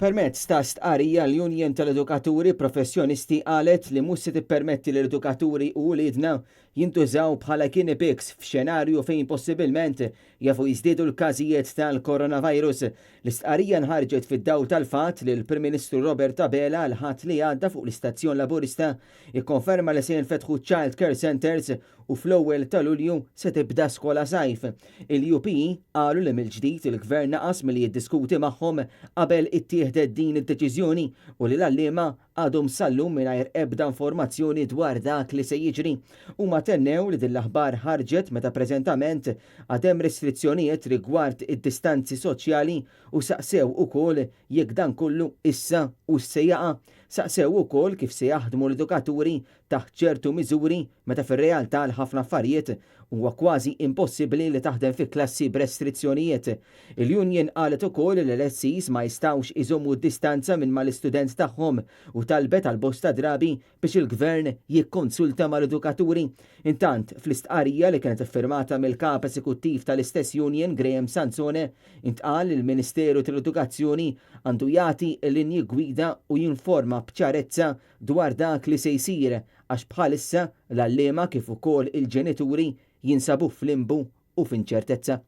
Permezz ta' stqarrija l-Union tal-Edukaturi Professjonisti qalet li mhux se tippermetti li l-edukaturi u uliedna jintużaw bħala guinea pigs f'xenarju fejn possibilment jafu jiżdiedu l-każijiet tal-coronavirus. L-istqarrija nħarġet fid-dawl tal-fatt li l-Prim Ministru Robert Abela l-Ħadd li għadda fuq l-istazzjon Laburista ikkonferma li se jinfetħu child care centres u fl-ewwel ta' Lulju se tibda skola sajf. Il-UPE qalu li mill-ġdid il-Gvern naqas milli jiddiskuti magħhom qabel ittieħdet din id-deċiżjoni u li l-għalliema għadhom sal-lum mingħajr ebda informazzjoni dwar dak li se jiġri. Huma tennew li din l-aħbar ħarġet meta preżentament għad hemm restrizzjonijiet rigward id-distanzi soċjali u saqsew ukoll jekk dan kollu issa hux se jaqa'. Saqsew ukoll kif se jaħdmu l-edukaturi taħt ċertu miżuri meta fir-realtà għal ħafna affarijiet huwa kważi impossibbli li taħdem fi klassi b'restrizzjonijiet. Il-union qalet ukoll li l-SEs ma jistgħux iżommu d-distanza minn mal-istudent tagħhom u talbet għal bosta drabi biex il-Gvern jikkonsulta mal-edukaturi. Intant, fl-istqarrija li kienet iffirmata mill-Kap Esekuttiv tal-istess union Graham Sansone, intqal li l-Ministeru tal-Edukazzjoni għandu jagħti linji gwida u jinforma b'ċarezza dwar dak li se jsir għax bħalissa l-għalliema kif ukoll il-ġenituri jinsabu f'limbu u f'inċertezza.